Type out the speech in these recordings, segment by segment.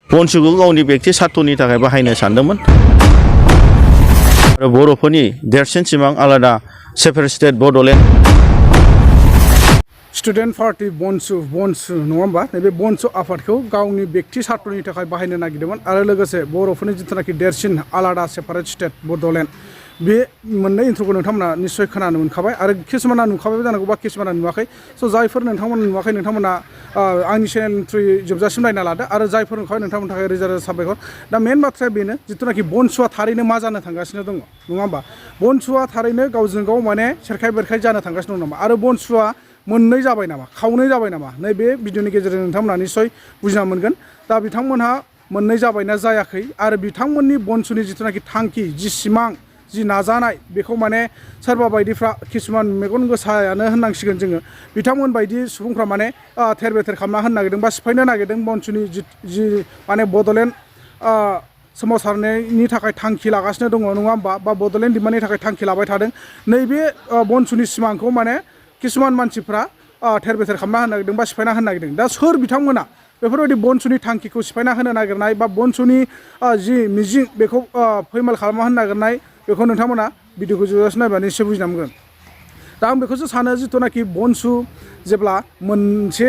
बनसुखौ गावनि बेक्ति सार्थनि थाखाय बाहायनो सानदोंमोन आरो बर'फोरनि देरसिन सिमां आलादा separate state Bodoland student party बनसु नङा होमबा नैबे बनसु आफादखौ गावनि बेक्ति सार्थनि थाखाय बाहायनो नागिरदोंमोन आरो लोगोसे बर'फोरनि जिथुनाखि देरसिन आलादा सेपारेट स्टेट बड'लेण्ड बे मोननै इन्ट्र'खौ नोंथांमोना निस्सय खोनानो मोनखाबाय आरो किसुमाना नुखाबाय जानांगौ बा किसुमाना नुवाखै स' जायफोर नोंथांमोना नुवाखै नोंथांमोना आंनि चेनेलनि थ्रुयै जोबजासिम नायना लादो आरो जायफोर नुखाबाय नोंथांमोननि थाखाय रोजा रोजा साबायखर दा मेन बाथ्राया बेनो जिथुनाखि बनसुआ थारैनो मा जानो थांगासिनो दङ नङा होमबा बनसुआ थारैनो गावजों गाव माने सेरखाय बेरखाय जानो थांगासिनो दं नामा आरो बनसुआ मोननै जाबाय नामा खावनै जाबाय नामा नैबे भिडिअनि गेजेरजों नोंथांमोना निस्सय बुजिना मोनगोन दा बिथांमोनहा मोननै जाबायना जायाखै आरो बिथांमोननि बनसुनि जिथुनाखि थांखि जि सिमां जि नाजानाय बेखौ माने सोरबा बायदिफ्रा किसुमान मेगन गोसायानो होननांसिगोन जोङो बिथांमोन बायदि सुबुंफ्रा माने थेर बेथेर खालामना होनो नागिरदों बा सिफायनो नागिरदों बनसुनि जि माने बड'लेण्ड सोमावसारनायनि थाखाय थांखि लागासिनो दङ नङा होमबा बा बड'लेण्ड डिमान्डनि थाखाय थांखि लाबाय थादों नैबे बनसुनि सिमांखौ माने किसुमान मानसिफ्रा थेर बेथेर खालामना होनो नागिरदों बा सिफायना होनो नागिरदों दा सोर बिथांमोना बेफोरबायदि बनसुनि थांखिखौ सिफायना होनो नागिरनाय बा बनसुनि जि मिजिं बेखौ फैमाल खालामना होनो नागिरनाय बेखौ नोंथांमोना भिडिअखौ जोबजासिम नायबा निश्चय बुजिना मोनगोन दा आं बेखौसो सानो जिथुनाखि बनसु जेब्ला मोनसे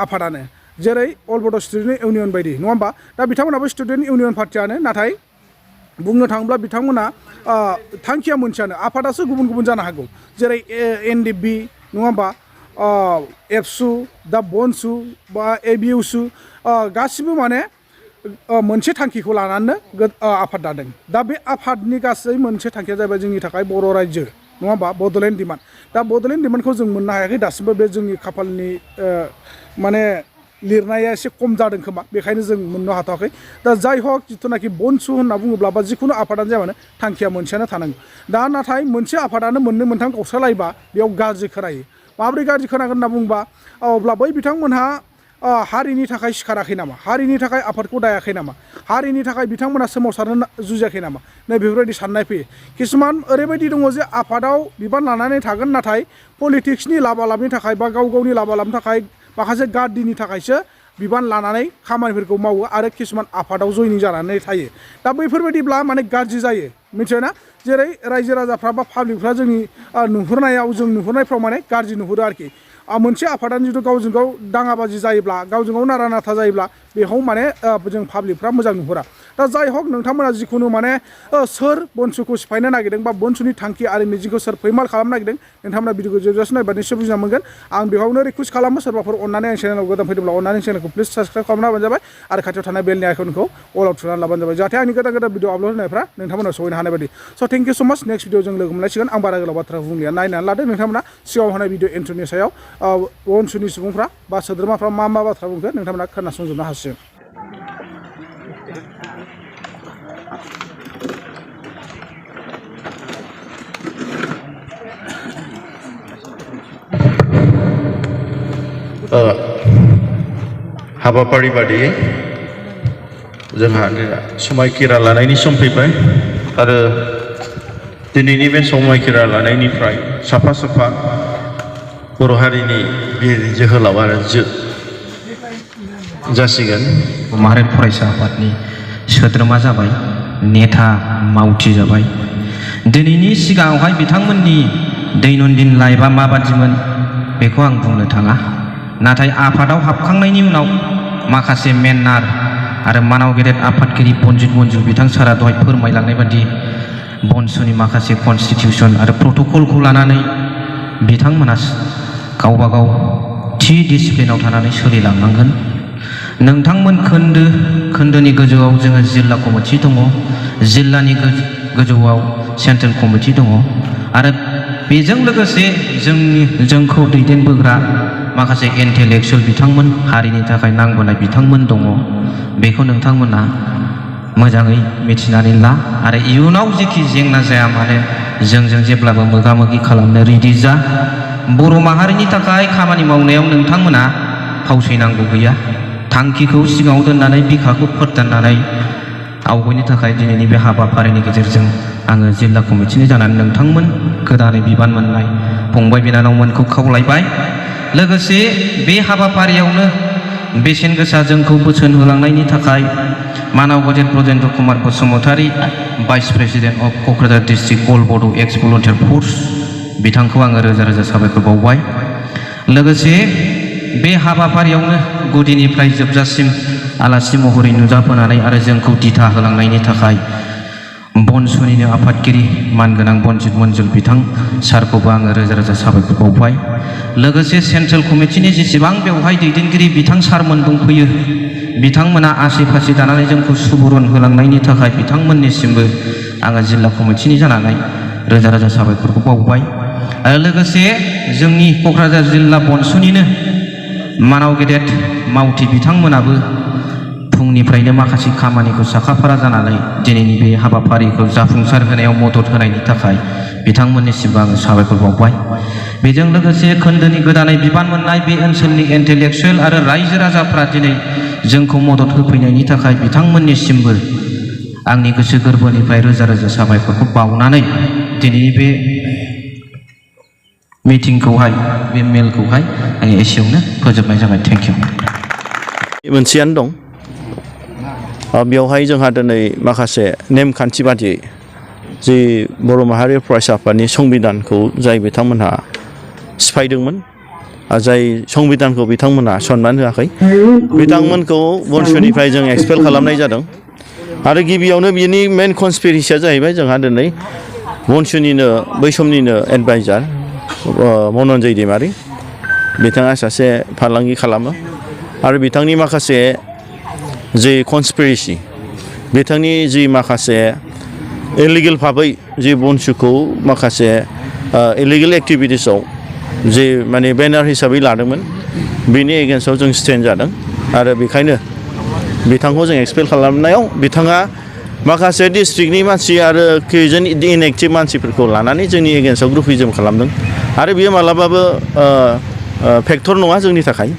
आफादानो जेरै अल बड' स्टुडेन्ट इउनियन बायदि नङा होमबा दा बिथांमोनाबो स्टुडेन्ट इउनियन पार्टियानो नाथाय बुंनो थाङोब्ला बिथांमोना थांखिया मोनसेयानो आफादासो गुबुन गुबुन जानो हागौ जेरै एनडिबि नङा होमबा एबसु दा बनसु बा एबिइउसु गासिबो माने मोनसे थांखिखौ लानानैनो आफाद दादों दा बे आफादनि गासै मोनसे थांखिया जाबाय जोंनि थाखाय बर' रायजो नङा होमबा बड'लेण्ड डिमान्ड दा बड'लेण्ड डिमान्डखौ जों मोननो हायाखै दासिमबो बे जोंनि खाफालनि माने लिरनाया एसे खम जादों खोमा बेखायनो जों मोननो हाथ'वाखै दा जाय हक जिथुनाखि बनसु होनना बुङोब्ला बा जिखुनु आफादानो जाया मानो थांखिया मोनसेयानो थानांगौ दा नाथाय मोनसे आफादानो मोननै मोनथाम गावस्रालायबा बेयाव गाज्रि खोनायो माब्रै गाज्रि खोनागोन होनना बुंबा अब्ला बै बिथांमोनहा हारिनि थाखाय सिखाराखै नामा हारिनि थाखाय आफादखौ दायाखै नामा हारिनि थाखाय बिथांमोना सोमावसारनो जुजियाखै नामा नै बेफोरबायदि साननाय फैयो किसुमान ओरैबायदि दङ जे आफादाव बिबान लानानै थागोन नाथाय पलिटिक्सनि लाबालाबनि थाखाय बा गाव गावनि लाबालाबनि थाखाय माखासे गार्दिनि थाखायसो बिबान लानानै खामानिफोरखौ मावो आरो किसुमान आफादाव जयनिं जानानै थायो दा बैफोरबायदिब्ला माने गाज्रि जायो मिथिबायना जेरै रायजो राजाफ्रा बा पाब्लिकफ्रा जोंनि नुहुरनायाव जों नुहुरनायफ्राव माने गाज्रि नुहुरो आरोखि मोनसे आफादानो जुदि गावजों गाव दाङाबाजि जायोब्ला गावजों गाव नारा नाथा जायोब्ला बेखौ माने जों पाब्लिकफ्रा मोजां नुहुरा दा जाय हक नोंथांमोना जिखुनु माने सोर बनसुखौ सिफायनो नागिरदों बा बनसुनि थांखि आरो मिजिंखौ सोर फैमाल खालामनो नागिरदों नोंथांमोना भिडिअखौ जोबजासिम नायबा निश्चय बुजिना मोनगोन आं बेयावनो रिकुवेस्ट खालामो सोरबाफोर अननानै आं चेनेलाव गोदान फैदोंब्ला अननानै चेनेलखौ प्लिज साबस्क्राइब खालामना होबानो जाबाय आरो खाथियाव थानाय बेलनि आइकनखौ अलाव थुनानै लाबानो जाबाय जाहाथे आंनि गोदान गोदान भिडिअ आपल'ड होनायफ्रा नोंथांमोनाव सहैनो हानाय बायदि स' थेंक इउ स' माच नेक्स्ट भिडिअ जों लोगो मोनलायसिगोन आं बारा गोलाव बाथ्रा बुंलिया नायनानै लादो नोंथांमोना सिगाङाव होनाय भिडिअ एन्ट्रिनि सायाव बनसुनि सुबुंफ्रा बा सोद्रोमाफ्रा मा मा बाथ्रा बुंखो नोंथांमोना खोनासंजोबनो हासिगोन हाबाफारि बादियै जोंहा समायखिरा लानायनि सम फैबाय आरो दिनैनि बे समायखिरा लानायनिफ्राय साफा साफा बर' हारिनि बिर जोहोलाव आरो जासिगोन माहारियारि फरायसा आफादनि सोद्रोमा जाबाय नेता मावथि जाबाय दिनैनि सिगाङावहाय बिथांमोननि दैनन्दिन लाइफआ माबादिमोन बेखौ आं बुंनो थाङा नाथाय आफादाव हाबखांनायनि उनाव माखासे मेन्नार आरो मानाव गेदेर आफादगिरि पन्जित मन्जु बिथां सारा दहाय फोरमायलांनाय बादि बनसुनि माखासे कनस्टिटिउसन आरो प्रट'कलखौ लानानै बिथांमोना गावबा गाव थि डिसिप्लिनाव थानानै सोलिलांनांगोन नोंथांमोन खोन्दोनि गोजौआव जोङो जिल्ला कमिटि दङ जिल्लानि गोजौआव सेन्ट्रेल कमिटि दङ आरो बेजों लोगोसे जोंखौ दैदेनबोग्रा माखासे इन्टेलेक्सुवेल बिथांमोन हारिनि थाखाय नांबोनाय बिथांमोन दङ बेखौ नोंथांमोना मोजाङै मिथिनानै ला आरो इयुनाव जेखि जेंना जाया मानो जोंजों जेब्लाबो मोगा मोगि खालामनो रेडि जा बर' माहारिनि थाखाय खामानि मावनायाव नोंथांमोना फावसयनांगौ गैया थांखिखौ सिगाङाव दोननानै बिखाखौ फोरदाननानै आवगायनो थाखाय दिनैनि बे हाबाफारिनि गेजेरजों आङो जिल्ला कमिटिनि जानानै नोंथांमोन गोदानै बिबान मोननाय फंबाय बिनानावमोनखौ खावलायबाय लोगोसे बे हाबाफारियावनो बेसेन गोसा जोंखौ बोसोन होलांनायनि थाखाय मानाव गजेन Brajendra Kumar Basumatary vice president of Kokrajhar district all Bodo' ex volunteer फर्स बिथांखौ आङो रोजा रोजा साबायखर बावबाय लोगोसे बे हाबाफारियावनो गुदिनिफ्राय जोबजासिम आलासि महरै नुजाबोनानै आरो जोंखौ दिथा होलांनायनि थाखाय बनसुनिनो आफादगिरि मानगोनां बनजित मन्जुल बिथां सारखौबो आङो रोजा रोजा साबायखर बावबाय लोगोसे सेन्ट्रेल कमिटिनि जेसेबां बेवहाय दैदेनगिरि बिथां सारमोन दंफैयो बिथांमोना आसि फासि दानानै जोंखौ सुबुरुन होलांनायनि थाखाय बिथांमोननिसिमबो आङो जिल्ला कमिटिनि जानानै रोजा रोजा साबायखरखौ बावबाय आरो लोगोसे जोंनि क'क्राझार जिल्ला बनसुनिनो मानाव गेदेर मावथि बिथांमोनाबो फुंनिफ्रायनो माखासे खामानिखौ साखाफारा जानानै दिनैनि बे हाबाफारिखौ जाफुंसार होनायाव मदद होनायनि थाखाय बिथांमोननिसिमबो आङो साबायखर बावबाय बेजों लोगोसे खोन्दोनि गोदानै बिबान मोननाय बे ओनसोलनि इन्टेलेक्सुयेल आरो रायजो राजाफ्रा दिनै जोंखौ मदद होफैनायनि थाखाय बिथांमोननिसिमबो आंनि गोसो गोरबोनिफ्राय रोजा रोजा साबायखरखौ बावनानै दिनैनि बे मिटिंखौहाय बे मेलखौहाय आङो एसेयावनो फोजोबनाय जाबाय थेंक इउ मोनसेयानो दं बेवहाय जोंहा दिनै माखासे नेमखान्थि बादियै जि बर' माहारि फरायसा आफादनि संबिधानखौ जाय बिथांमोनहा सिफायदोंमोन जाय संबिधानखौ बिथांमोनहा सनमान होआखै बिथांमोनखौ बनसुनिफ्राय जों एक्सपेल खालामनाय जादों आरो गिबियावनो बिनि मेन कनस्पिरेसिया जाहैबाय जोंहा दिनै बनसुनिनो बै समनिनो एडभाइजार मनन्जय दैमारि बिथाङा सासे फालांगि खालामो आरो बिथांनि माखासे जि कनस्पिरेसि बिथांनि जि माखासे इलिगेल भाबै जि बनसुखौ माखासे इलिगेल एक्टिभिटिसाव जि माने बेनार हिसाबै लादोंमोन बेनि एगेन्स्टआव जों स्टेन्ड जादों आरो बेखायनो बिथांखौ जों एक्सपेल खालामनायाव बिथाङा माखासे डिस्ट्रिक्टनि मानसि आरो खैजोन इनएक्टिभ मानसिफोरखौ लानानै जोंनि एगेन्स्टआव ग्रुपिजम खालामदों आरो बेयो मालाबाबो फेक्टर नङा जोंनि थाखाय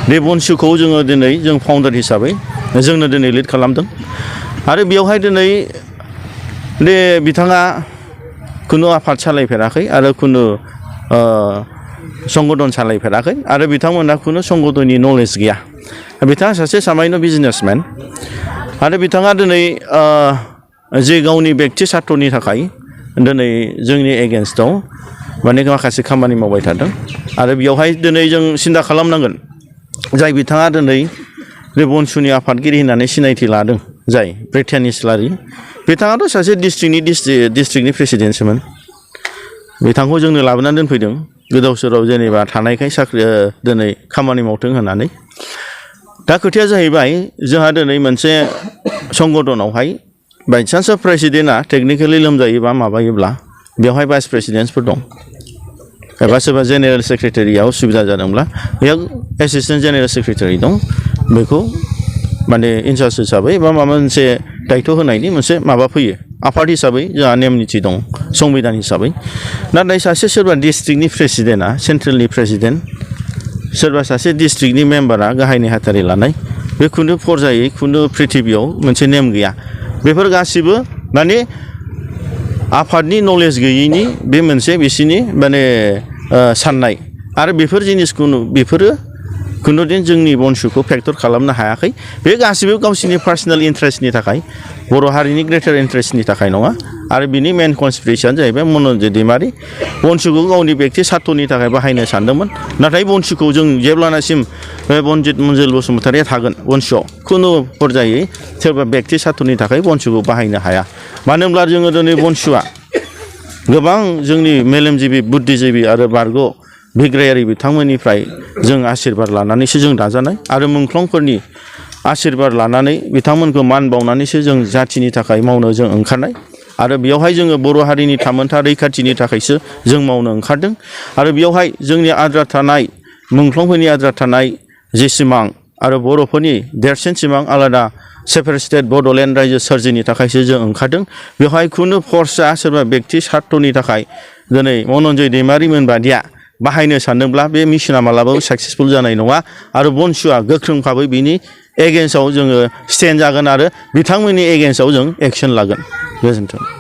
बे बनसुखौ जोङो दिनै जों फाउन्डार हिसाबै जोंनो दिनै लिड खालामदों आरो बेवहाय दिनै बे बिथाङा खुनु आफाद सालायफेराखै आरो खुनु संगठन सालायफेराखै आरो बिथांमोनहा खुनु संगठननि नलेज गैया बिथाङा सासे सामान्य बिजनेसमेन आरो बिथाङा दिनै जे गावनि बेक्ति सार्थनि थाखाय दिनै जोंनि एगेन्स्टआव माने माखासे खामानि मावबाय थादों आरो बेवहाय दिनै जों सिन्था खालामनांगोन जाय बिथाङा दिनै बे बनसुनि आफादगिरि होननानै सिनायथि लादों जाय ब्रिटेन इस्लारि बिथाङाथ' सासे डिस्ट्रिक्टनि प्रेसिडेन्टसोमोन बिथांखौ जोंनो लाबोनानै दोनफैदों गोदाव सोराव जेनेबा थानायखाय साख्रि दिनै खामानि मावथों होननानै दा खोथाया जाहैबाय जोंहा दिनै मोनसे संगठनावहाय बायचान्स प्रेसिडेन्टआ टेकनिकेलि लोमजायोबा माबायोब्ला बेवहाय भाइस प्रेसिडेन्टफोर दं एबा सोरबा जेनेरेल सेक्रेटारिया उसुबिदा जादोंब्ला बेयाव एसिस्टेन्ट जेनेरेल सेक्रेटारि दं बेखौ माने इनचार्ज हिसाबै बा माबा मोनसे दायथ' होनायनि मोनसे माबा फैयो आफाद हिसाबै जोंहा नेम निथि दं संबिधान हिसाबै नाथाय सासे सोरबा डिस्ट्रिक्टनि प्रेसिडेन्टआ सेन्ट्रेलनि प्रेसिडेन्ट सोरबा सासे डिस्ट्रिक्टनि मेम्बारा गाहाय नेहाथारि लानाय बे खुनु फरजायै खुनु प्रिथिबियाव मोनसे नेम गैया बेफोर गासिबो माने आफादनि नलेज गैयैनि बे मोनसे बिसिनि माने साननाय आरो बेफोर जिनिसखौ बेफोरो खुनुदिन जोंनि बनसुखौ फेक्टर खालामनो हायाखै बे गासिबो गावसिनि पार्सनेल इन्टारेस्टनि थाखाय बर' हारिनि ग्रेटार इन्टारेस्टनि थाखाय नङा आरो बिनि मेन कनस्पिरेसियानो जाहैबाय मनन्जय दैमारि बनसुखौ गावनि बेक्ति सार्थनि थाखाय बाहायनो सानदोंमोन नाथाय बनसुखौ जों जेब्लानासिम बनजित मन्जुल बसुमतारिया थागोन बनसुआव खुनु फरजायै सोरबा बेक्ति सार्थनि थाखाय बनसुखौ बाहायनो हाया मानो होनब्ला जोङो दिनै बनसुआ गोबां जोंनि मेलेमजिबि बुद्धिजिबि आरो बारग' बिग्रायारि बिथांमोननिफ्राय जों आशीर्बाद लानानैसो जों दाजानाय आरो मुंख्लंफोरनि आशीर्बाद लानानै बिथांमोनखौ मान बावनानैसो जों जाथिनि थाखाय मावनो जों ओंखारनाय आरो बेयावहाय जोङो बर' हारिनि थामोनथा रैखाथिनि थाखायसो जों मावनो ओंखारदों आरो बेयावहाय जोंनि आद्रा थानाय मुंख्लंफोरनि आद्रा थानाय जे सिमां आरो बर'फोरनि देरसिन सिमां आलादा सेपारेट स्टेट बड'लेण्ड रायजो सोरजिनि थाखायसो जों ओंखारदों बेवहाय खुनु फर्सआ सोरबा बेक्ति सार्थनि थाखाय दिनै मनन्जय दैमारिमोन बादिया बाहायनो सानदोंब्ला बे मिशना मालाबाबो साक्सेसफुल जानाय नङा आरो बनसुआ गोख्रों भाबै बिनि एगेन्स्टआव जोङो स्टेन्ड जागोन आरो बिथांमोननि एगेन्स्टआव जों एक्सन लागोन गोजोन्थों